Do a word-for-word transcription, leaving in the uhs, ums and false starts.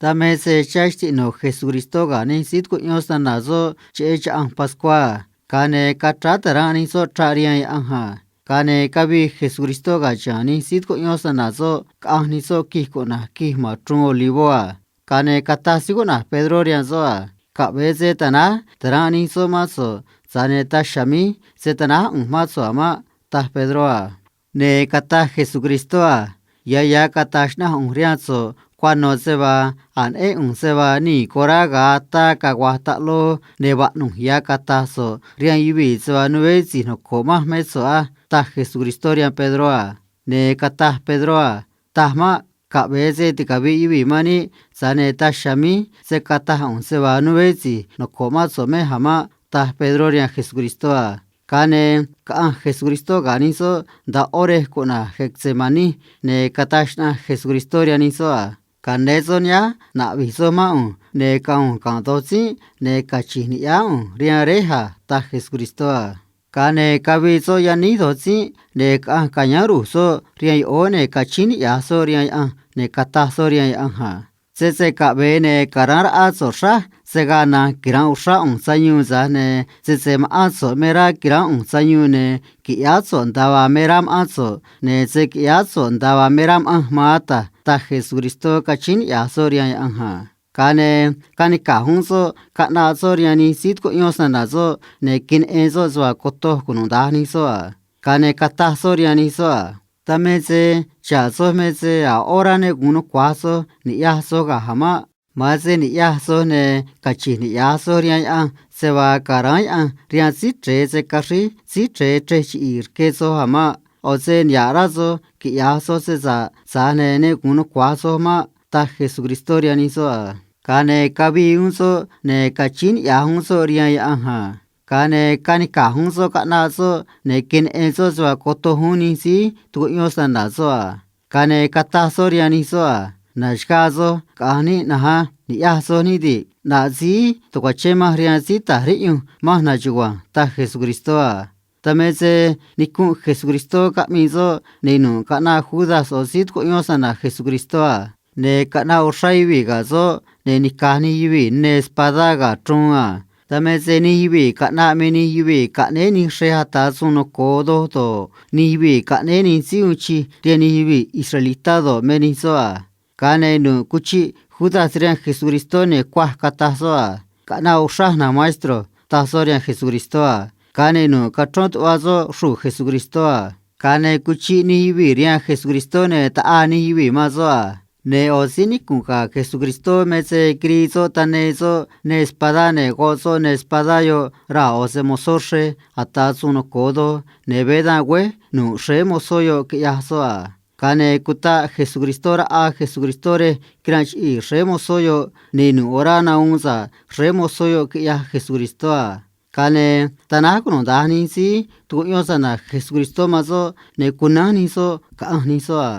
Dan me se chá xtiꞌno̱ Jesucristó ga̱ nij síí tucuꞌyón snana̱ soꞌ cheꞌé chaꞌanj Pascuá a. Ga̱a ne̱ cachráá ta̱ranꞌ nij soꞌ chraꞌ rihaan Yaꞌanj a. Ga̱a ne̱ cavii Jesucristó ga̱ chiha̱a̱ nij síí tucuꞌyón snana̱ soꞌ, caꞌanj nij soꞌ quij cuꞌna̱j Quij ma̱n Chruun Olivó a. Ga̱a ne̱ cataj síí cuꞌna̱j Pedró rihaan soꞌ a: ―Caꞌve̱e se ta̱náj ta̱ranꞌ nij soꞌ mán so̱ꞌ, tza̱j ne̱ taj chiha̱a̱ míj se̱ tanáj ꞌu̱nj mán so̱ꞌ a̱ maꞌ ―taj Pedró a. Ne̱ cataj Jesucristó a: ―Ya̱ ya̱ cata̱j xnaꞌanj ꞌu̱nj rihaan so̱ꞌ cuano̱ se vaa a̱ neꞌén ꞌu̱nj se vaa nii̱ corá ga̱a ataa cagua̱j taꞌloj, ne̱ vaꞌnu̱j ya̱ cata̱j so̱ꞌ rihaan yuvii̱ se vaa nuveé si̱j noco̱ꞌ manj mé so̱ꞌ á ―taj Jesucristó rihaan Pedró a. Ne̱ cataj Pedró a: ―Taj maꞌ. Caꞌve̱e se ticavi̱ꞌ yuvii̱ man níꞌ, tza̱j ne̱ taj chiha̱a̱ míj se̱ cataj ꞌu̱nj se vaa nuveé si̱j noco̱ꞌ mán so̱ꞌ mej a̱ maꞌ ―taj Pedró rihaan Jesucristó a. Ga̱a ne̱ caꞌanj Jesucristó ga̱ nij soꞌ nda̱a ꞌó rej cuꞌna̱j Getsemaní, ne̱ cataj xnaꞌanj Jesucristó rihaan nij soꞌ a: ―Ca̱n ne̱ soj nihánj, na̱ꞌvi̱j soj mán ꞌu̱nj, ne̱ caꞌa̱nj ꞌu̱nj ga̱nꞌ do̱j tzínꞌ, ne̱ cachi̱nj ni̱ꞌyáá ꞌu̱nj rihaan réj a ―taj Jesucristó a. Ga̱a ne̱ cavii soꞌ yaníj do̱j tzínꞌ, ne̱ caꞌanj ca̱yáán ru̱j soꞌ rihaan yoꞌóó, ne̱ cachíín niꞌya̱j soꞌ rihaan Yaꞌanj, ne̱ cataj soꞌ rihaan Yaꞌanj a: ―Sese caꞌve̱e ne̱ ca̱ráán raꞌá so̱ꞌ xráj se̱ gaa na̱nj quira̱nꞌ uxrá ꞌu̱nj sayuun, tza̱j ne̱ sese ma̱ꞌán so̱ꞌ me rá quiráán ꞌu̱nj sayuun, ne̱ qui̱ꞌyáá so̱ꞌ nda̱a vaa me rá ma̱ꞌán so̱ꞌ, ne̱ se̱ qui̱ꞌyáá so̱ꞌ nda̱a vaa me rá ma̱ꞌanj man, ata̱j, taj Jesucristó cachíín niꞌya̱j soꞌ rihaan Yaꞌanj a. Ga̱a ne̱ canica̱j uún soꞌ caꞌnaꞌ soꞌ rihaan nij síí tucuꞌyón snana̱ soꞌ, ne̱ queneꞌen soꞌ se vaa cotoj cunuda̱nj nij soꞌ a. Ga̱a ne̱ cataj soꞌ rihaan nij soꞌ a: ―Dan me se xa̱ꞌ soj me se a̱ ꞌó rá ne gu̱un nucua̱j soj ni̱ꞌyaj soj ga̱j a̱ maꞌ. Ma̱an se ni̱ꞌyaj soj, ne̱ cachi̱nj niꞌya̱j soj rihaan Yaꞌanj se vaa ca̱ráán Yaꞌanj rihaan Síí Chre̱e se caxríj Síí Chre̱e chrej chiꞌi̱i̱ rque soj a̱ maꞌ. ꞌO̱ se niha̱ꞌ rá soj quiꞌya̱j soj se sa̱ꞌ, tza̱j ne̱ ne gu̱un nucua̱j soj maꞌ ―taj Jesucristó rihaan nij soꞌ a. Ga̱a ne̱ cavii uún soꞌ, ne̱ cachíín niꞌya̱j uún soꞌ rihaan Yaꞌanj a. Ga̱a ne̱ canica̱j uún soꞌ caꞌnaꞌ soꞌ, ne̱ queneꞌen soꞌ se vaa cotoj uún nij síí tucuꞌyón snana̱ soꞌ a. Ga̱a ne̱ cataj soꞌ rihaan nij soꞌ a: ―Na̱xagaa soj, caꞌa̱nj níꞌ na̱nj á. Ni̱ꞌyaj soj níꞌ di̱ꞌ, ꞌnaꞌ síí tucuachén manj rihaan síí ta̱j riꞌyunj manj nachugua̱nj ―taj Jesucristó a. Dan me se nicunꞌ Jesucristó caꞌmii soꞌ, ne̱ nu̱ꞌ caꞌnaꞌ Judas ꞌo̱ síí tucuꞌyón snana̱ Jesucristó a. Ne̱ caꞌnaꞌ uxrá yuvii̱ ga̱ soꞌ, ne̱ nica̱j nij yuvii̱ neê espadá ga̱ chruun a. Dan me se nij yuvii̱ caꞌnaꞌ me nij yuvii̱ caꞌnéé nij xrej ata̱ suun noco̱o doj do̱ꞌ, nij yuvii̱ caꞌnéé nij síí uun chij rihaan nij yuvii̱ israelitá do̱ꞌ, me nij soꞌ a. Ga̱a ne̱ nu̱ꞌ cuchiꞌ Judas rihaan Jesucristó, ne̱ cuaj cataj soꞌ a: ―Caꞌnaꞌ uxraj na̱nj, maestro ―taj soꞌ rihaan Jesucristó a. Ga̱a ne̱ nu̱ꞌ cachrón tuꞌva soꞌ xruu̱ Jesucristó a. Ga̱a ne̱ cuchiꞌ nij yuvii̱ rihaan Jesucristó, ne̱ taꞌaa nij yuvii̱ man soꞌ a. Ne̱ ꞌo̱ síí nicu̱nꞌ ga̱ Jesucristó me se quirii soꞌ tane soꞌ neê espadá, ne̱ goꞌ soꞌ neê espadá yoꞌ raa̱ ꞌo̱ se‑mo̱zó xrej ata̱ suun noco̱o doj, ne̱ veé dan güéj nu̱ꞌ xréé mozó yoꞌ, quiꞌyaj soꞌ a. Ga̱a ne̱ cutaꞌ Jesucristó raꞌa Jesucristó rej quiranꞌ chiꞌii̱ xréé mozó yoꞌ, ne̱ nu̱ꞌ orá nahuun sa̱ꞌ xréé mozó yoꞌ, quiꞌyaj Jesucristó a. Ga̱a ne̱ tanáj cunuda̱nj nij síí tucuꞌyón snana̱ Jesucristó man soꞌ, ne̱ cunánj nij soꞌ caꞌanj nij soꞌ a.